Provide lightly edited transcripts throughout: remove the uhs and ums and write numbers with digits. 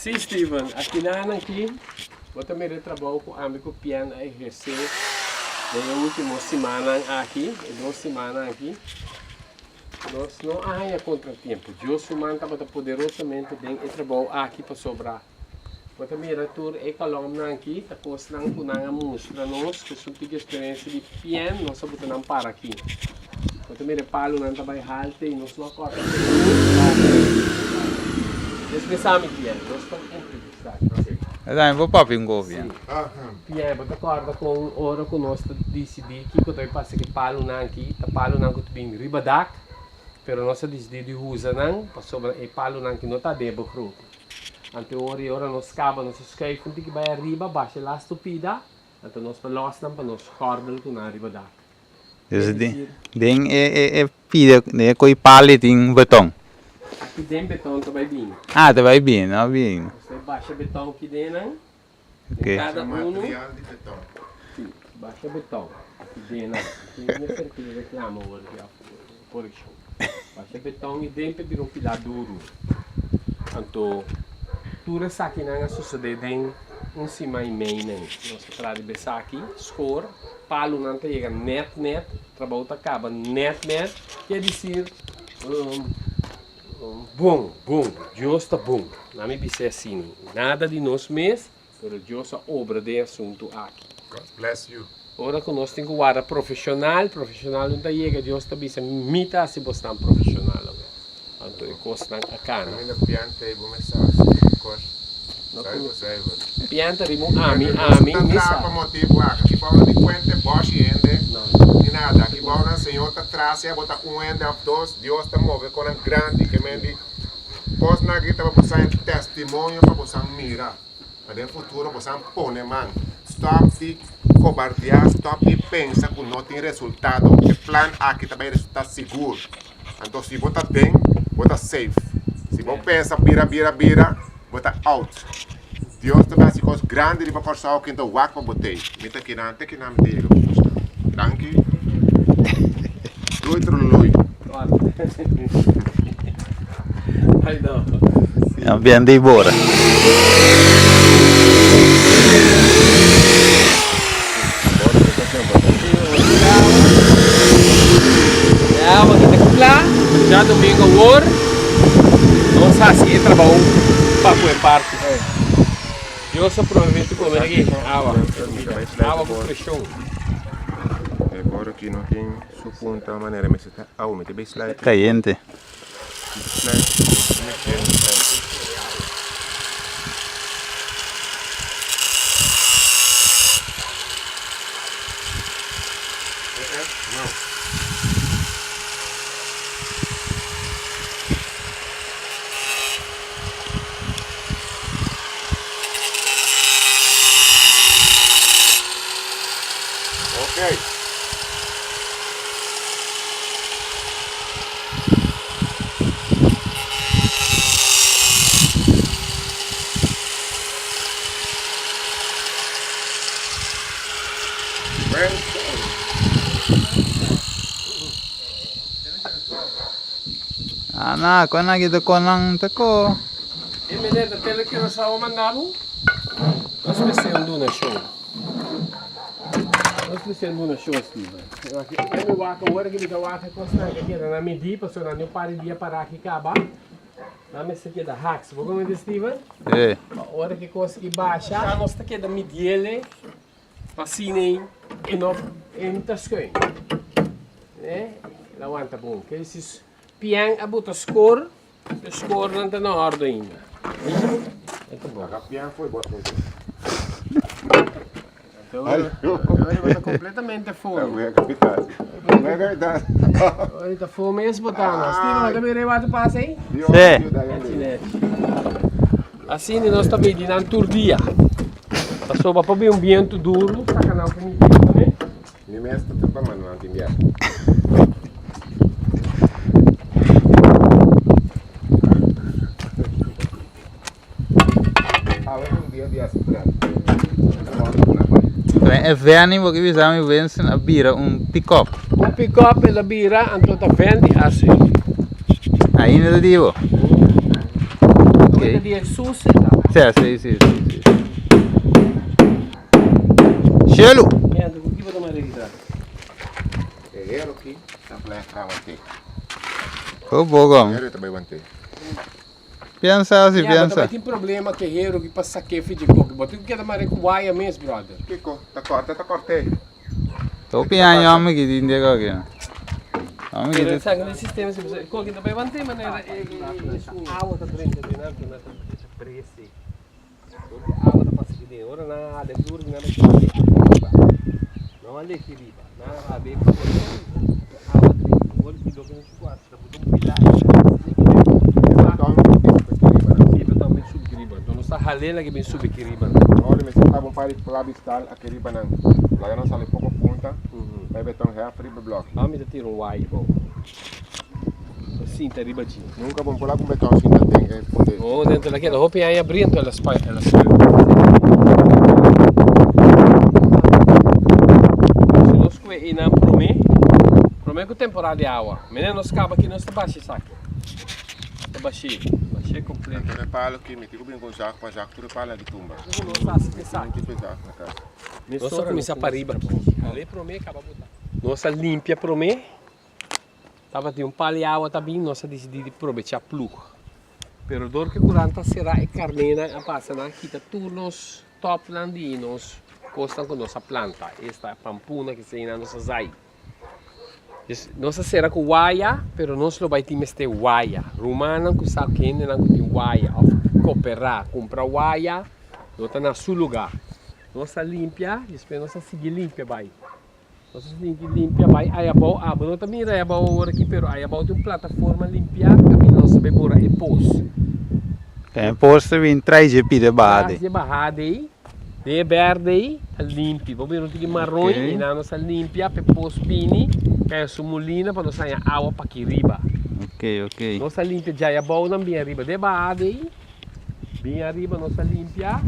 Sí, Steven, akinan aki bo ta mira e trabou ku ami ku Pian a ehersé den e último simannan aki, e dos simannan aki. Nos no a haña kontratiempo. Dios su man tabata poderosamente den e trabou aki pasobra bo ta mira tur e kolòmnan aki ta kosnan ku nan a mustra nos ku su tiki eksperensia di Pian nos a buta nan para aki. Bo ta mira e palunan ta bai halte i nos no a kòrta Despues ami Pian nos ta entrevistá. Esaki bo papia un kofi. Pian bo ta kòrda kon ora ku nos ta disidí kiko ta bai pasa ku e palunan aki ta palunan ku ta bin riba dak pero nos a disidí di usa nan pasobra e palunan aki no ta den e begroting. Anto ora i ora nos kaba nos a skuif un tiki bai ariba basha e lastu pida anto nos ta lòs nan pa nos gòrdel ku nan riba dak. Dus den e pida den e koi pali tin beton. Aki den beton ta bai bini. Ah ta bai bini no bini. Nos ta basha beton aki den nan. Den kada unu. Material di beton. Si basha beton aki den nan. Aki mester tin reclamo awor di of correccion. Basha beton i den pa bira un pila duru. Anto tur esakinan a sucede den un siman i mei nan. Nos ta traha riba esaki score. Palunan ta yega nèt nèt, trabou ta kaba nèt nèt, ke disir bon, bon, Dios ta bon. Na mi bis'é asina, nada di nos mes, pero Dios a obra den e asuntu aki. God bless you. Ora ku nos tin ku warda profeshonal, profeshonal no ta yega, Dios ta bisa, mi ta hasi bosnan profeshonal awe. Anto e kosnan a kana. Ami na pianta e bo mester hasi kos zuiver zuiver. Pianta riba un ami ami mi sa. Ta pa motibu aki aki bou no di kuente boshi hende ni nada aki bou nan Señor ta tras ya bo ta un hende of dos Dios ta move konan grandi ke men di kosnan aki ta pa bo san testimonio pa bo san mira. Pa den futuro bo san pone man. Stop di kobardiá, stop di pensa ku no tin resultado. E plan aki ta bai resultá sigur. Anto si bo ta den, bo ta safe. Si bo pensa bira, bira, bira, bo ta out. Dios ta bai hasi kos grandi riba Kòrsou ken ta wak pa bo tei. Mi ta kinan, te kinan mi ta yega ku boso. Danki. Doei trololoi. Ambiente y bora. Ya, bo ta kla. Djadomingo awor nos hasi e trabou pa ku e parti. Dios a proveé tu comer aki. Awa. Awa ku preshon. E boro aki no tin su punta manera mester ta. Awa mi ta bay sluit. Cayente. Okay. Ana, kon aki ta kon nan ta ko. E meneer ta tele Curaçao a manda bo? Nos mester un donashon. Nos mester un donashon, Steven. E mi wak awor ki mi ta wak e kosnan ke keda na midí pasobra nan di un par di dia para aki kaba. Nan mester keda haks. Bo komente, Steven? Sí. Pa ora ki kos ki basha, nos ta keda midiele pa asina e no e no ta schuin. Eh, el a wanta bon. Ke si pian a buta skor. E skornan ta na orde ainda. E ta bon. Laga pian foi bo asunto. Ahora ta completamente full. Ahora ta full mes botando. Steven, bo ta mira e water pasa ahí? Sí. Asina nos ta bidi nan tur dia. Pasobra pa bin un bientu duru, saka nan for mi bientu ne. Mi mes ta trepa mano nan tin biaha. Awe un dia di hasi pret. E vèni bo ke bisa mi Winston a bira un pick-up. Un pick-up el a bira anto ta vèn di RCV. Ainda ta di bo? Oké. Di Jesus ta. Sí, sí, sí, sí, sí. Shelu. Ja, anto ku ki bo ta manda registrá? E hero ki ta playa tra wante. Ko bogo. Hero ta bai wante. Piensa si Ja, bo piensa. ta bai tin problema ku e hero ki pa sak'é fi dje koki. Bo tin ku keda mare ku waya mes, brother. Kiko? Ta korta ta kort'é. Hopi aña homi ki tin dje koki. Homi ki Pero tin. esaki no e sistema si pasobra e koki ta bai wante manera e e su awa ta drenta den nan nan ta brese. Dor di awa ta pasa aki den. Ora nan a hala e vloer nan a kore ariba. Nan a leki riba. Nan a hala e vloer e awa drenta. Ora di loke nan su ku hasi ta buta un pilar Si beton bin subi aki riba. Enton nos ta hal'é laga bin subi aki riba. Ora mester taba un par di klabistal aki riba nan. Laga nan sali poko punta pa e beton hef riba e blok. Ami ta tira un waya bou. Ta sinta riba dje. Nunka bo por laga un beton sinta den e fundeshi. Oh, dentro la keda hopi aña abri enton el a spuit, el a spuit. Si nos kue einan prome, prome ku temporada di awa, mene nos kaba aki nos ta bashi esaki. Ta bashi, bashi kompleto. Tur e palo aki mi tin ku bin ku un zak pa zak tur e palo aki tumba. Nos hasi ku esaki. Mi tin ku zak na kas. Nos a kuminsá pariba aki. Ale prome kaba bota. Nos a limpia prome. Tabatin un pal di awa ta bin, nos a disidí di probechá plug. Pero dor ku e kurant a será e karnénan a pasa nan a kita tur nos tòpnan di nos kosnan ku nos a planta, esta pampuna ku eseinan nos a zai. Dus nos a sera ku waya, pero nos lo bai tin mester waya. Rumannan ku sa ku hendenan ku tin waya òf koperá kumpra waya lo ta na su lugá. Nos a limpia, despues nos a sigui limpia bai. Nos a sinti limpia bai ayabou. Abo no ta mira ayabou awor aki, pero ayabou tin un plataforma limpiá kaminda nos ta bai bora e pos. E pos ta bin trai dje pida baha dei. Tras dje baha dei, den e berde ei ta limpi. Bo mira un tiki maron ei nan nos a limpia pa e pos bini kai su mulina pa nos haña awa pa aki riba. Ok, ok. Nos a limpia dje ayabounan bin ariba. Den e baha dei Bin ariba nos a limpia,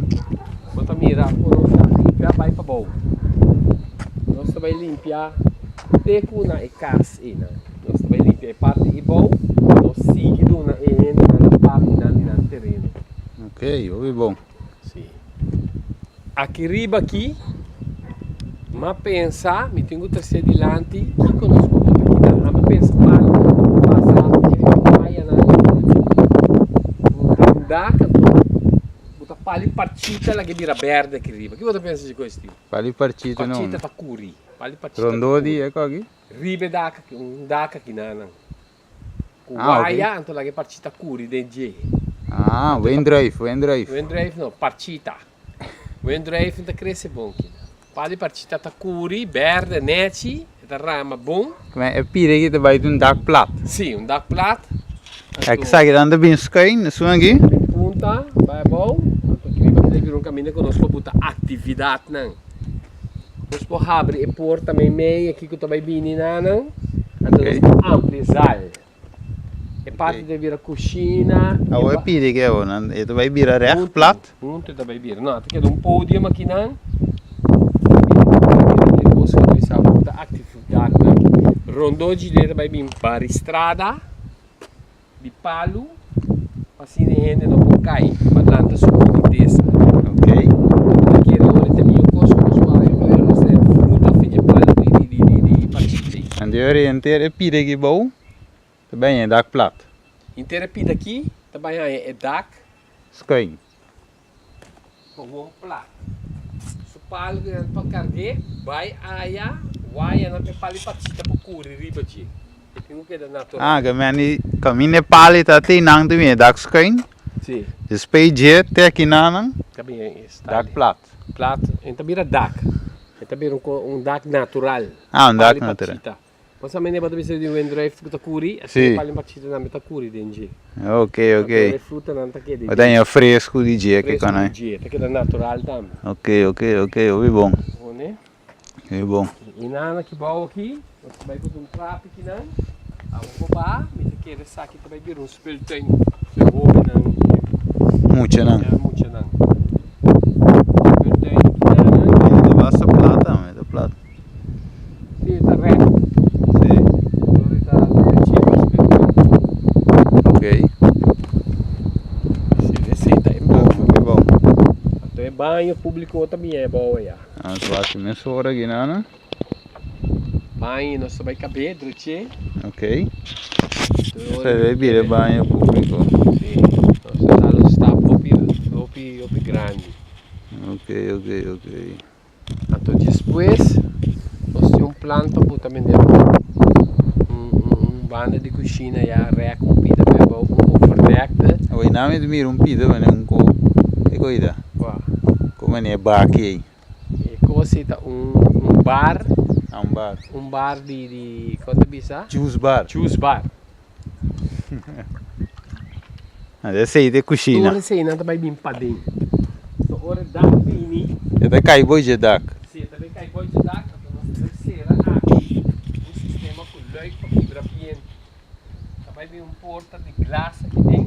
bo ta mira ku nos a limpia bai pabou. Nos ta bai limpia te ku na e kas einan. Nos ta bai limpia e parti eibou, nos sigui duna e hendenan na partinan di nan tereno. Ok, hopi bon. Si. Aki riba aki, m'a pensa, mi tin ku trese dilanti kiko nos por bota kita. Ami pensa pa pasa e wayanan ku dak anto bo ta pali parchita laga e bira berde aki riba. Kiko bo ta pensa di kos esti? Pali parchita no. Parchita ta kuri. Pali parchita ta kuri. Rondó di e koki? Riba e dak aki, un dak aki nan. Ku Ah, ok. waya anto laga e parchita kuri den dje. Ah, wendruif, wendruif. Wendruif no, parchita. Wendruif ta krese bon kina. Pa di parchita ta kuri, berde, nechi, e ta rama bon. Kmen e pida aki ta bai un dak plat. Si, un dak plat. E esaki nan ta bin schuin, esun aki. Bin punta, bai abou, anto riba ta bira un kaminda ku nos por buta aktividatnan. Nos por habri e porta meimei aki ku ta bai bini nanan, anto nos por amplia e zal. E parti ta bira kushina. Awor e pidi ke awor nan e ta bai bira règt plat? Huntu e ta bai bira. No, ta keda un podium akinan. E kos ku ta bisa bo ta aktividatnan. Rondó djidé ta bai bin baristrada di palu pa asina e hende no por kai pa lanta su bunitesa. Ok. Ta kere ora e ta mihó kos ku nos wak e nos ta fruta fin dje palu di parchita ei. Anto e ora henter e pida aki bou ta bai haña e dak plat. Henter e pida aki ta bai haña e dak. Skuin. Gewoon plat. Su palu ku nan pa karg'é bai aya waya nan pa e palu i parchita pa kuri riba dje. E tin ku keda natural. Ah, ke meni kaminda e palu ta te nan ta bini e dak skuin. Si. Despues dje te aki nan Ta bini e sta dak plat. Plat, e ta bira dak. E ta bira un dak natural. Ah, un dak Palu i natural. parchita. Bo sa mende bo ta bisa di un wendruif ku ta kuri, asina Sí. e palu pachito tambe ta kuri den dje. Ok, ok. Anto e frutanan ta keda Bo ta haña fresku di dje ke fresku konai. di dje, ta keda natural tambe. Ok, ok, ok, hopi bon. Hone. Hopi bon. I nan aki bou aki, nos ta bai put un trapi kinan, abo por baha, mi ta kere esaki ta bai bira un speeltuin pa e hobennan. Muchanan. Ya, muchanan. Speeltuin kinan. Ta basta plat tambe, ta plat. Si, e ta rèk. Si. Dor e ta chipa speeltuin. Ok. Si. E baño públiko ta bin abou aya. Nos wak mesora aki nan. Baño nos ta bai kab'é dreché. Ok. Nos ta bai bira e baño públiko. Sí, nos ta dal un stap hopi, hopi, hopi grandi. Ok, ok, ok. Anto despues nos tin un plan pa buta mende un, un, un banda di kushina ya rek un pida pa abou, un overdekte. Awor nan mi ta mira un pida mane un ko, e koida? Kua? Ku mane e baki ei. E kos ei ta un, un bar. Ah, un bar. Un bar di, di, kon ta bisa? Juice bar. Juice bar. Anto esei ta e kushina. Tur eseinan ta bai bin paden. So ora e dak bini. E ta kai boi dje dak. Si, e ta bai kai boi dje dak, anto nos ta bai sera aki un sistema ku luik pa kibra bientu. Ta bai bin un porta di glas aki den.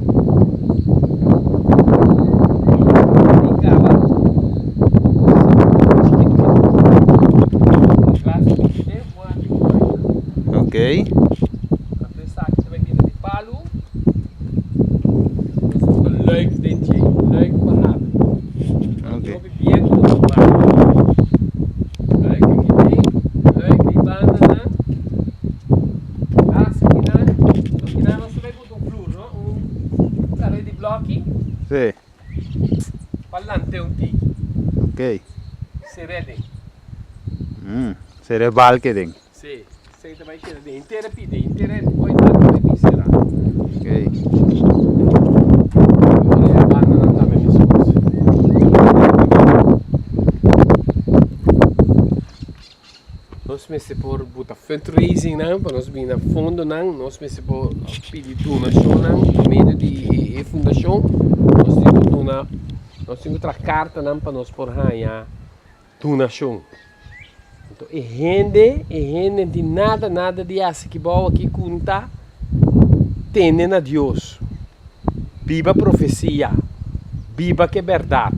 I kaba chikitu chikitu. Glas ta bin den, un aki un bai. Ok. Anto esaki ta bai bira di palu. Nos ta luik den dje, luik pa habri. Ok. Hopi bientu nos ta manda. Luik aki den, luik ei bandanan. Glas akinan. Akinan nos ta bai buta un flur, no? Un kare di bloki. Sí. Pa lant'é un tiki. Ok. Ser'é den. Ser'é balke den. Sí, esei ta bai keda den henter e pida, henter e oi ta bai bin será. Ok. Ora e bandanan tambe meskos. Nos mester por buta fundraising nan pa nos bin na fondonan, nos mester por pidi donashonnan pa medio di e fundashon. Nos tin ku duna, nos tin ku traha kartanan pa nos por haña donashon. Anto e hende, e hende no tin nada, nada di hasi aki bou aki ku no ta tene na Dios. Biba profesia, biba ku e bèrdat.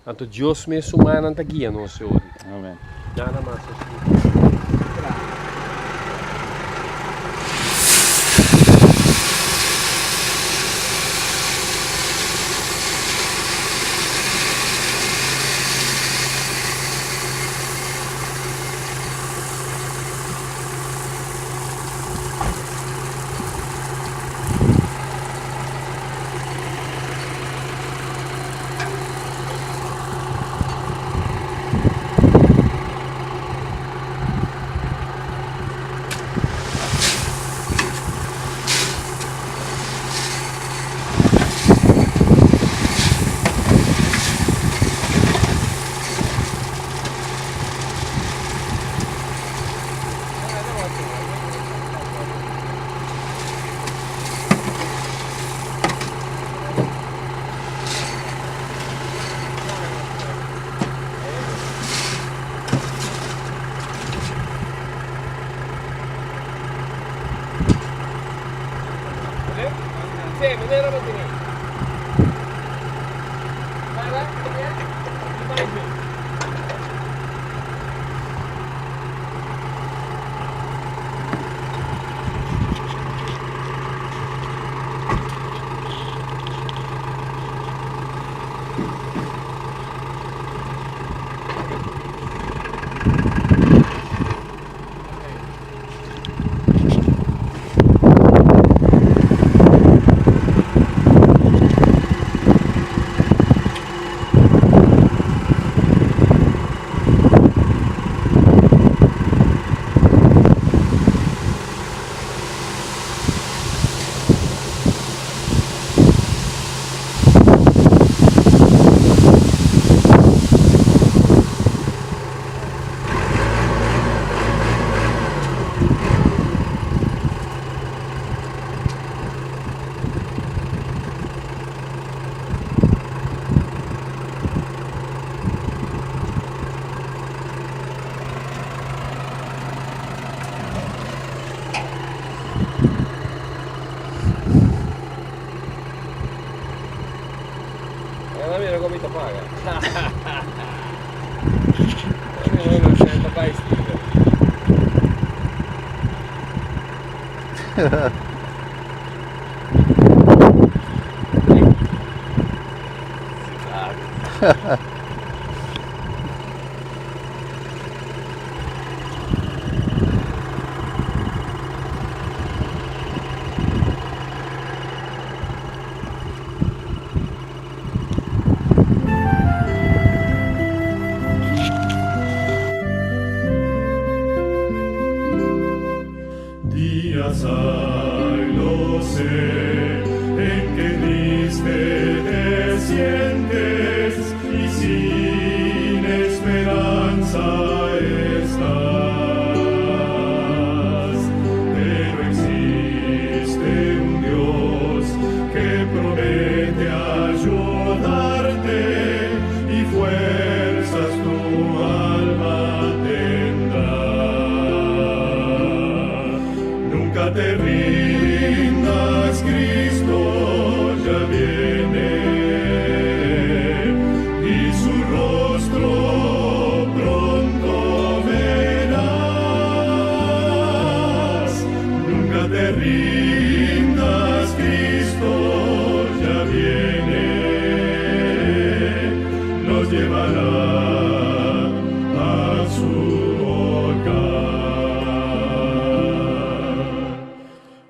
Anto Dios mes su mannan ta guia nos e ora. Amen. Nada mas nos tin ku traha. darte y fuerzas tu alma tendrá. Nunca te rindas, Cristo ya viene y su rostro pronto verás. Nunca te rindas, Cristo ya viene, nos llevará a su hogar.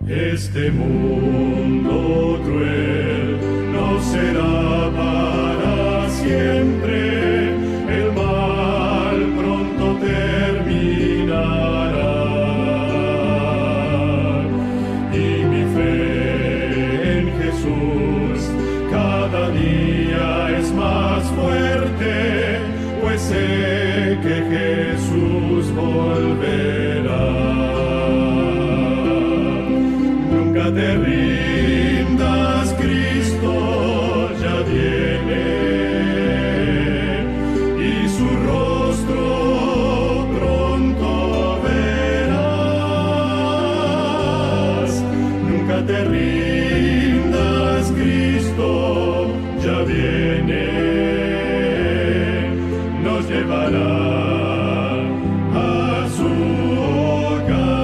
Este mundo cruel no será para siempre, el mal pronto terminará. Y mi fe en Jesús cada día es más fuerte, pues sé que Jesús volverá. Nunca te rindas, Cristo ya viene y su rostro pronto verás. Nunca te rindas, Cristo ya viene, nos llevará a su hogar.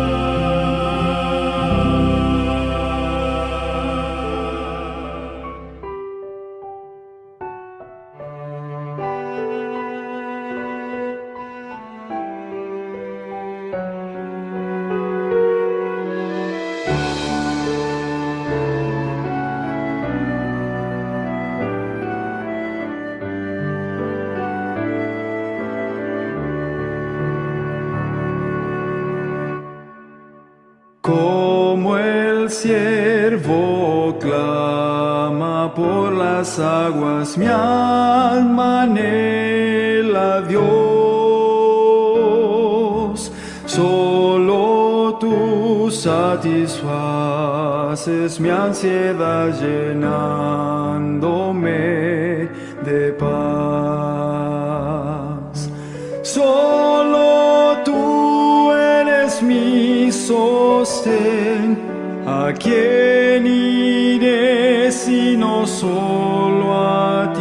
Como el ciervo clama por las aguas, mi alma anhela a Dios. Solo tú satisfaces mi ansiedad llenándome de paz. Solo tú eres mi sostén. ¿A quién iré sino solo a ti?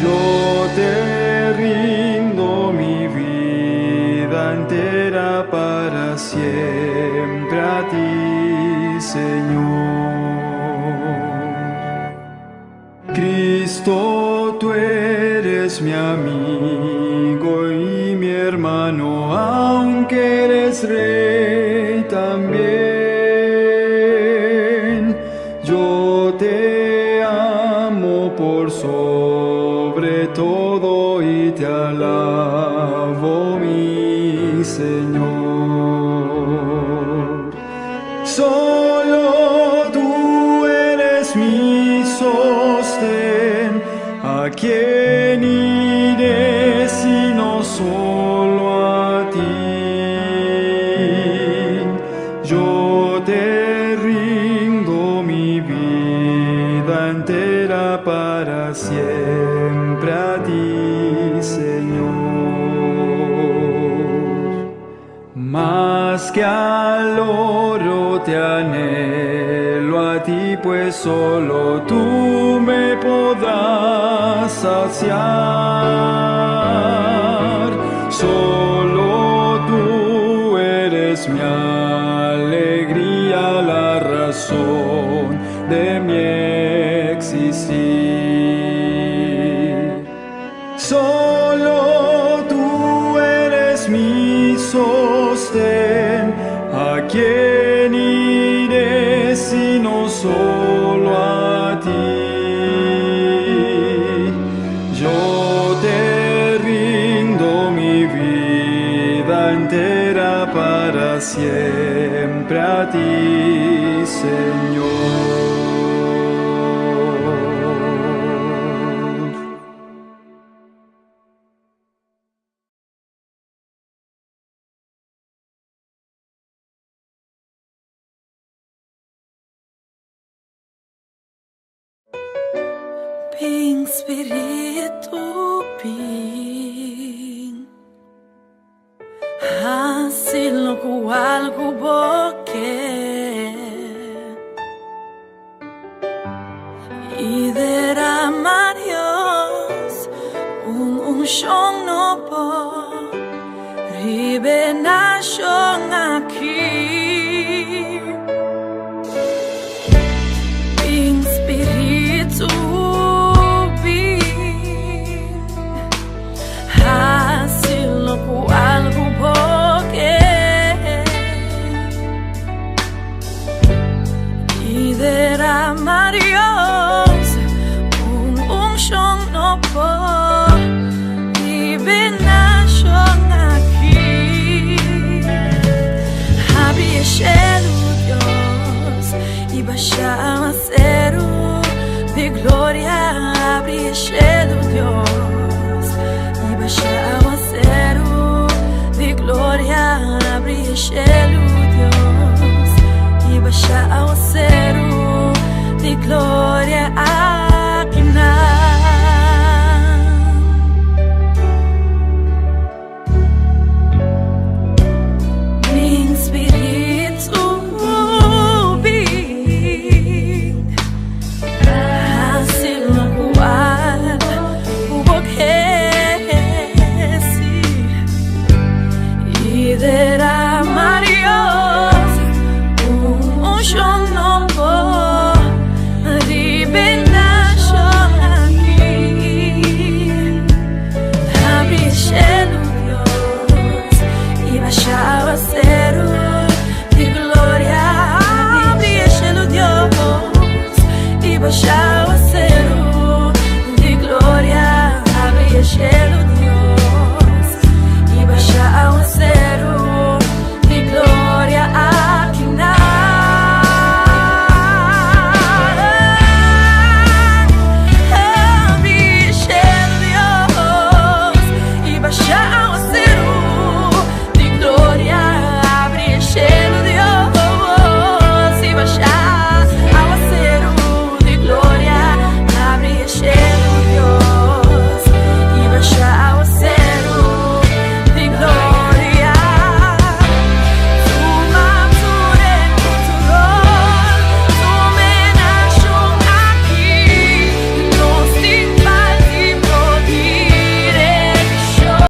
Yo te rindo mi vida entera para siempre a ti, Señor. Cristo, tú eres mi amigo y mi hermano, aunque eres rey también. Yo te amo por sobre todo y te alabo, mi Señor. Solo tú eres mi sostén, ¿a quién iré sino solo a ti? Yo te rindo mi vida entera para siempre a ti, Señor. Más que al oro te anhelo a ti, pues solo tú me podrás saciar. Solo tú eres mi alegría, la razón de mi existir. Solo tú eres mi sostén, ¿a quién iré sino solo a ti? Yo te rindo mi vida entera para siempre a ti, Señor. Bin Spiritu bin Hasi lokual ku bo ke I derama Dios un unshon nobo Riba e nashon aki. Bin Spiritu bin Hasi lokual ku bo ke I derama Dios un unshon nobo Riba e nashon aki. Habri e shelu Dios i basha awaseru di gloria. Habri e shelu Dios i basha awaseru di gloria. Habri e shelu Dios i basha awaseru di gloria aki nan. Bin Spiritu bin Hasi lokual ku bo ke si I derama Dios un unshon nobo Riba e nashon aki. Habri e shelu Dios i basha awaseru di gloria. Habri e shelu Dios i basha awaseru di gloria. Habri e shelu.